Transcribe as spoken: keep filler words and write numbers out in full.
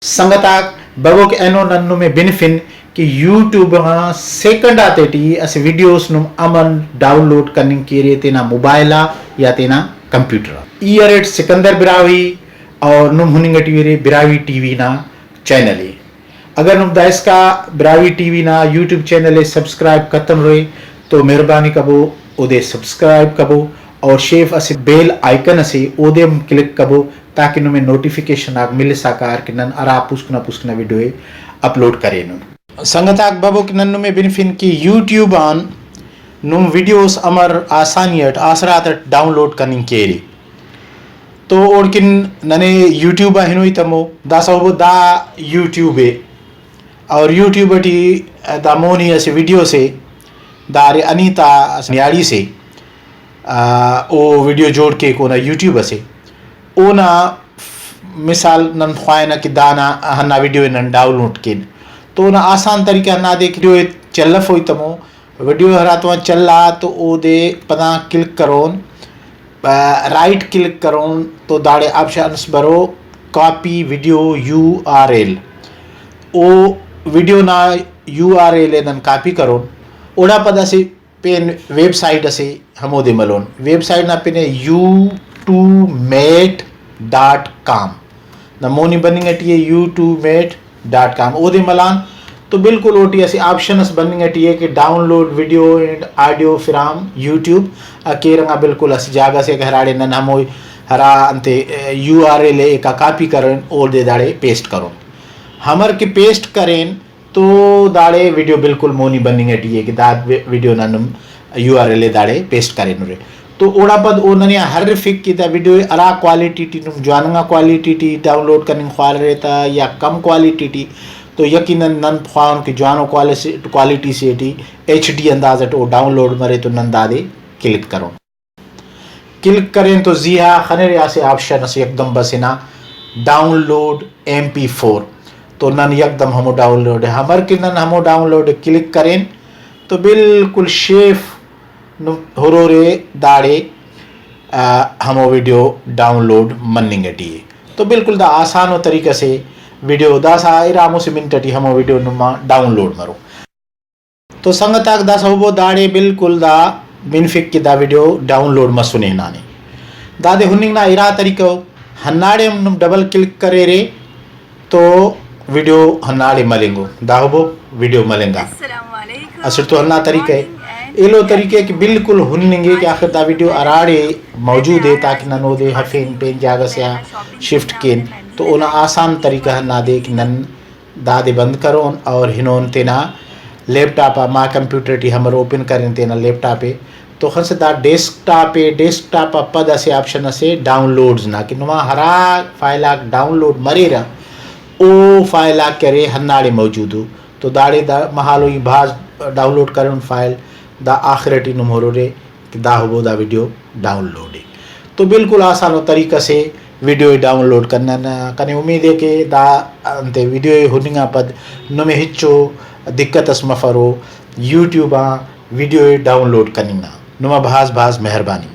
سنگت آک، ببو کہ اینو نن نمے بنفن کہ یوٹیوب غا سیکنڈ آتیٹی اسہ ویڈیوس نم امن ڈاؤن لوڈ کننگ کیرے تینا موبائل آ یا تینا کمپیوٹر آ۔ ای اریٹ سکندر براہوئی اور نم ہننگ ٹی ارے براہوئی ٹی وی نا چینل ءِ۔ اگر نم دائسکا براہوئی ٹی وی نا یوٹیوب چینل ءِ سبسکرائب کتنرے تو مہربانی کبو اودے سبسکرائب کبو اور شیف اسہ بیل آئیکن اسے اودے ہم کلک کبو تاکہ نمے نوٹیفکیشن آک ملسا کار کہ نن ہرا پوسکنا پوسکنا ویڈیو ءِ اپلوڈ کرینن۔ سنگت آک ببو کہ نن نمے بنفن کہ یوٹیوب آن نم ویڈیوز امر آسانی اٹ آسرات اٹ ڈاؤن لوڈ کننگ کیرے۔ تو اوڑکن ننے یوٹیوب آ ہنوئی تمو، داسہ او دا یوٹیوب ءِ اور یوٹیوب ٹی دا مونی اسہ ویڈیو سے، دا ارے انیتا اسہ نیاڑی سے، آ، او ویڈیو جوڑ کیک اونا یوٹیوب اسے۔ اونا مثال نن خواہنہ کہ دانا ہندا ویڈیو ءِ نن ڈاؤن لوڈ کین تو اونا آسان طریقہ ہندادے کہ ویڈیو ءِ چلفوئی تمو، ویڈیو ہراتم آ چلا تو اودے پدا کلک کرون، آ، رائٹ کلک کرون تو داڑے آپشنس برو، copy video U R L. او ویڈیو نا یو آر ایل ءِ نن کاپی کرون، اوڑا پد اسہ پین ویب سائٹ اسے ہمودے ملون۔ ویب سائٹ نا پن ءِ U two mate dot com. دا مونی بننگ ٹی ءِ U two mate dot com, اودے ملان تو بالکل اوٹی اسہ آپشن اس بننگ ٹی ءِ کہ download video and audio from YouTube. کیرہ غا بالکل اسہ جاگہ سے کہ ہراڑے نن ہمو ہرا انتے یو آر ایل ءِ ایکا کاپی کرین اودے داڑے پیسٹ کرون۔ ہمر کہ پیسٹ کرین تو داڑے ویڈیو بالکل مونی بننگ ٹی ءِ کہ دا وی-، ویڈیو نا نم یو آر ایل ءِ داڑے پیسٹ کرینرے۔ تو اوڑا پد او ننے آ ہرفک کہ دا ویڈیو ءِ ہرا کوالٹی ٹی نم جواننگا کوالٹی ٹی ڈاؤن لوڈ کننگ خوارے تہ یا کم کوالٹی ٹی، تو یقیناً نن خواہن کہ جوانو کوالس-، کوالٹی سے ٹی ایچ ڈی انداز اٹ او ڈاؤن لوڈ مرے تو نن دادے کلک کرون۔ کلک کرین تو زیہا خنرے اسہ آپشن اسے یکدم بس ہنا download M P four, تو نن یکدم ہمو ڈاؤن لوڈ ءِ ہمر کہ نن ہمو ڈاؤن لوڈ ءِ کلک کرین تو بالکل شیف نم ہرورے داڑے، آ، ہمو ویڈیو ڈاؤن لوڈ مننگ ٹی ءِ۔ تو بالکل دا آسانو طریقہ سے ویڈیو داسہ ارا ہمو سے منٹ ٹی ہمو ویڈیو نما ڈاؤن لوڈ مرو۔ تو سنگت آک داسہ ہبو داڑے بالکل دا بنفک کہ دا ویڈیو ڈاؤن لوڈ مسنے ہنانے۔ دادے ہننگ نا ارا طریقہ ءُ۔ ہنداڑے ہم نم ڈبل کلک کریرے تو ویڈیو ہنداڑے ملنگو۔ دا ہبو ویڈیو ملنگا۔ اسٹ تو ہندا طریقہ ءِ۔ ایلو طریقہ ءِ کہ بالکل ہننگ ءِ کہ آخر دا ویڈیو ہراڑے موجود ءِ تاکہ نن اودے ہفین پین جاگہ سے آ شفٹ کین تو اونا آسان طریقہ ہندادے کہ نن دادے بند کرون اور ہنون تینا لیپ ٹاپ آ، ما کمپیوٹر ٹی ہمر اوپن کرین تینا لیپ ٹاپ ءِ۔ تو خنسہ دا ڈیسک ٹاپ ءِ، ڈیسک ٹاپ آ پد اسہ آپشن اسے ڈاؤن لوڈز نا کہ نما ہرا فائل آک ڈاؤن لوڈ مریرہ او فائل آک کہ ارے ہنداڑے موجود ءُ۔ تو داڑے دا مہالو ای بھاز ڈاؤن لوڈ کرون فائل، دا آخر ٹی نم ہرورے کہ دا ہبو دا ویڈیو ڈاؤن لوڈ ءِ۔ تو بالکل آسان ءُ طریقہ سے ویڈیو ءِ ڈاؤن لوڈ کننگ نا۔ کنے امید ءِ کہ دا انتے ویڈیو ءِ ہننگ آن پد نمے ہچو دقت اس مفرو یوٹیوب آن ویڈیو ءِ ڈاؤن لوڈ کننگ نا۔ نما بھاز بھاز مہربانی۔